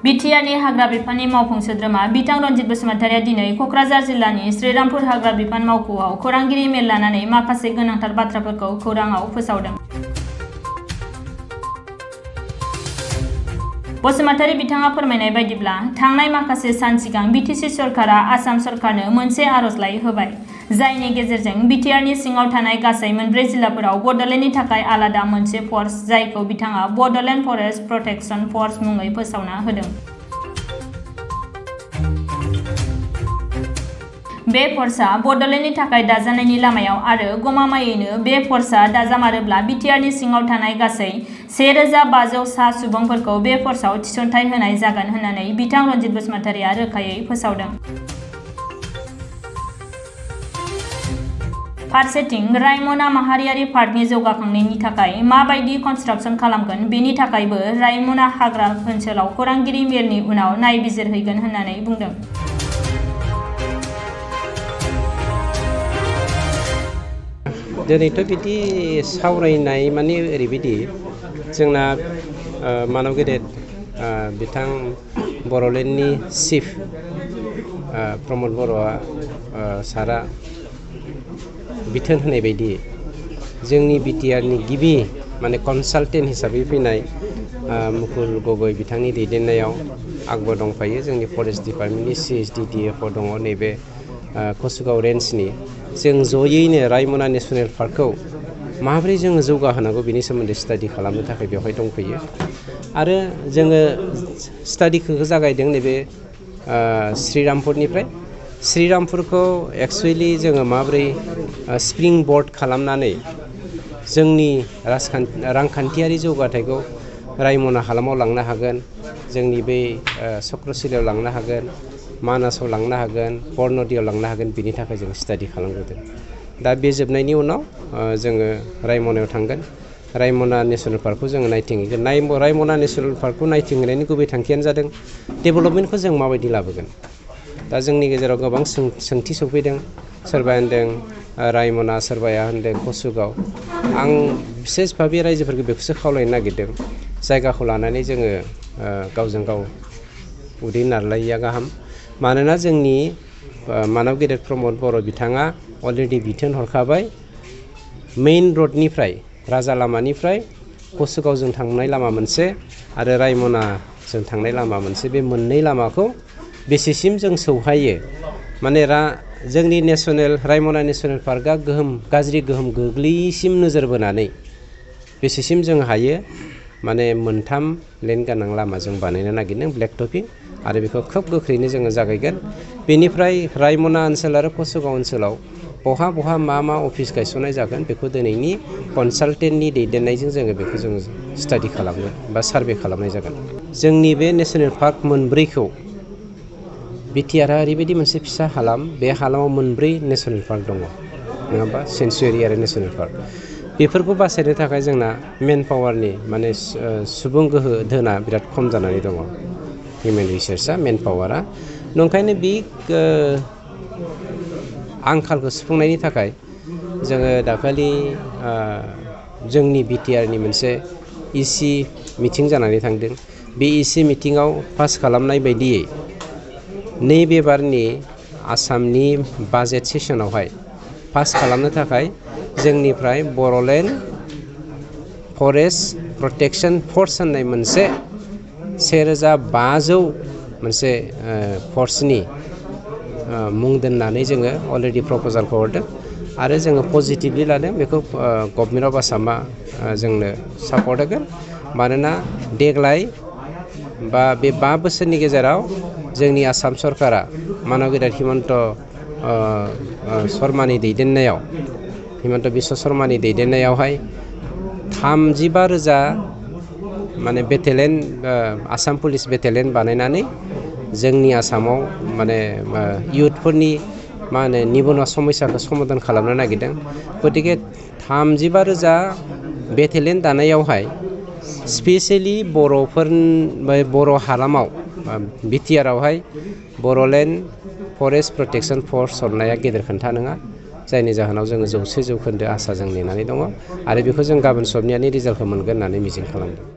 बिटिआरनि हाग्रा बिफाननि मावफुं सोद्रोमा बिथां रनजित बसुमतारिया दिनै कक्राझार जिल्लानि श्रीरामपुर हाग्रा बिफान मावख'आव खौरांगिरि मेल लानानै माखासे गोनांथार बाथ्राफोरखौ खौराङाव फोसावदों। बसुमतारी बिथाङा फोरमायनाय बायदिब्ला थांनाय माखासे सान सिगां बिटिसि सरकारा आसाम सरकारनो मोनसे आर'जलाइ होबाय, जायनि गेजेरजों बिटिआरनि सिङाव थानाय गासै 4 जिल्लाफोराव बड'लेण्डनि थाखाय आलादा मोनसे फर्स, जायखौ बिथाङा बड'लेण्ड फरेस्ट प्रटेक्शन फर्स मुङै फोसावना होदों। बे फर्सआ बड'लेण्डनि थाखाय दाजानायनि लामायाव आरो गमामायैनो बे फर्सआ दाजामारोब्ला बिटिआरनि सिङाव थानाय गासै 1500 सा सुबुंफोरखौ बे फर्सआव थिसनथाइ होनाय जागोन होननानै बिथां रनजित बसुमतारिया रोखायै फोसावदों। फारसेथिं रायमना माहारियारि पार्कनि जौगाखांनायनि थाखाय माबायदि कनस्ट्राक्सन खालामगोन बेनि थाखायबो रायमना हाग्रा ओनसोलाव खौरांगिरि मेलनि उनाव नायबिजिरहैगोन होननानै बुंदों। दिनैथ' बिदि सावरायनाय माने ओरैबायदि जोंना मानव गेदेर बिथां बड'लेण्डनि चिफ प्रमद बर'आ सारा बिथोन होनाय बायदि जोंनि बिटिआरनि गिबि माने कनसालटेन्ट हिसाबै फैनाय मुकुल गगৈ बिथांनि दैदेननायाव आंबो दंफायो। जोंनि फरेस्ट डिपार्टमेन्टनि CSDDF दङ नैबे कसुगाव रेन्जनि। जों जयैनो रायमना नेसनेल पार्कखौ माबोरै जोङो जौगाहोनांगौ बेनि सोमोन्दै स्टाडि खालामनो थाखाय बेवहाय दंफैयो आरो जोङो स्टाडिखौ जागायदों नैबे श्रीरामपुरनिफ्राय। श्रीरामपुरखौ एक्सुवेलि जोङो माबोरै स्प्रिं बर्ड खालामनानै जोंनि रांखान्थियारि जौगाथायखौ रायमना हालामाव लांनो हागोन, जोंनि बे चक्रशिलायाव लांनो हागोन, मानासाव लांनो हागोन, बरन'दियाव लांनो हागोन, बिनि थाखाय जों स्टाडि खालामग्रोदों। दा बे जोबनायनि उनाव जोङो रायमनायाव थांगोन। रायमना नेसनेल पार्कखौ जोङो नायथिंहैगोन। रायमना नेसनेल पार्कखौ नायथिंहैनायनि गुबै थांखियानो जादों डेभेलपमेन्टखौ जों माबायदि लाबोगोन। दा जोंनि गेजेराव गोबां सोंथि सफैदों। सोरबाया होनदों रायमना, सोरबाया होनदों कसुगाव। आं बिसेस भाबे रायजोफोरखौ बेखौसो खावलायनो नागिरदों, जायगाखौ लानानै जोङो गावजों गाव उदै नारलायिया गाहाम। मानोना जोंनि मानव गेदेर प्रमद बर' बिथाङा अलरेडि बिथोन हरखाबाय, मेइन रडनिफ्राय राजा लामानिफ्राय कसुगावजों थांनाय लामा मोनसे आरो रायमनाजों थांनाय लामा मोनसे, बे मोननै लामाखौ बेसेसिम जों सौहायो माने जोंनि रायमना नेसनेल पार्कआ गाज्रि गोहोम गोग्लैयैसिम नोजोर बोनानै बेसेसिम जों हायो माने 3 लेन गोनां लामा जों बानायनो नागिरदों, ब्लेक टपिं, आरो बेखौ खोब गोख्रैनो जोङो जागायगोन। बेनिफ्राय रायमना ओनसोल आरो कसुगाव ओनसोलाव बहा मा अफिस गायसननाय जागोन बेखौ दिनैनि कनसालटेन्टनि दैदेननायजों जोङो स्टाडि खालामगोन बा सार्भे खालामनाय जागोन। जोंनि बे नेसनेल पार्क 4खौ बिटिआरआ ओरैबायदि मोनसे फिसा हालाम, बे हालामाव 4 नेसनेल पार्क दङ, नङा होमबा? सेन्सुरि आरो नेसनेल पार्क। बेफोरखौ बासायनो थाखाय जोंना मेन पावारनि माने सुबुं गोहो धोना बिराद खम जानानै दङ। हिउमेन रिसोर्सआ, मेन पावारा। नंखायनो बे आंखालखौ सुफुंनायनि थाखाय जोङो दाखालि जोंनि बिटिआरनि मोनसे EC मिटिं जानानै थांदों। बे EC मिटिङाव पास खालामनाय बायदियै नैबे बारनि आसामनि बाजेट सेसनावहाय पास खालामनो थाखाय जोंनिफ्राय बड'लेण्ड फरेस्ट प्रटेक्शन फर्स होननाय मोनसे 1500 मोनसे फर्सनि मुं दोननानै जोङो अलरेडि प्रप'जालखौ हरदों आरो जोङो पजिटिभलि लादों। बेखौ गभर्नमेन्ट अफ आसामा जोंनो सापर्ट होगोन। मानोना देग्लाय बा बे 5 बोसोरनि गेजेराव जोंनि आसाम सरकारा मानव गेदेर हिमन्त बिश्व शर्मानि दैदेननायावहाय 35,000 माने बेटेलियन आसाम पुलिस बेटेलियन बानायनानै जोंनि आसामाव माने इयुथफोरनि निबनुवा समस्याखौ समाधान खालामनो नागिरदों। गतिके 35,000 बेटेलियन दानायावहाय स्पेसियेलि बर' हालामाव बिटिआरआवहाय बड'लेण्ड फरेस्ट प्रटेक्शन फर्स हरनाया गेदेर खोन्था नङा। जायनि जाहोनाव जोङो 100% आसा जों नेनानै दङ आरो बेखौ जों गाबोन सबनियानि रिजाल्टखौ मोनगोन होननानै मिजिं खालामदों।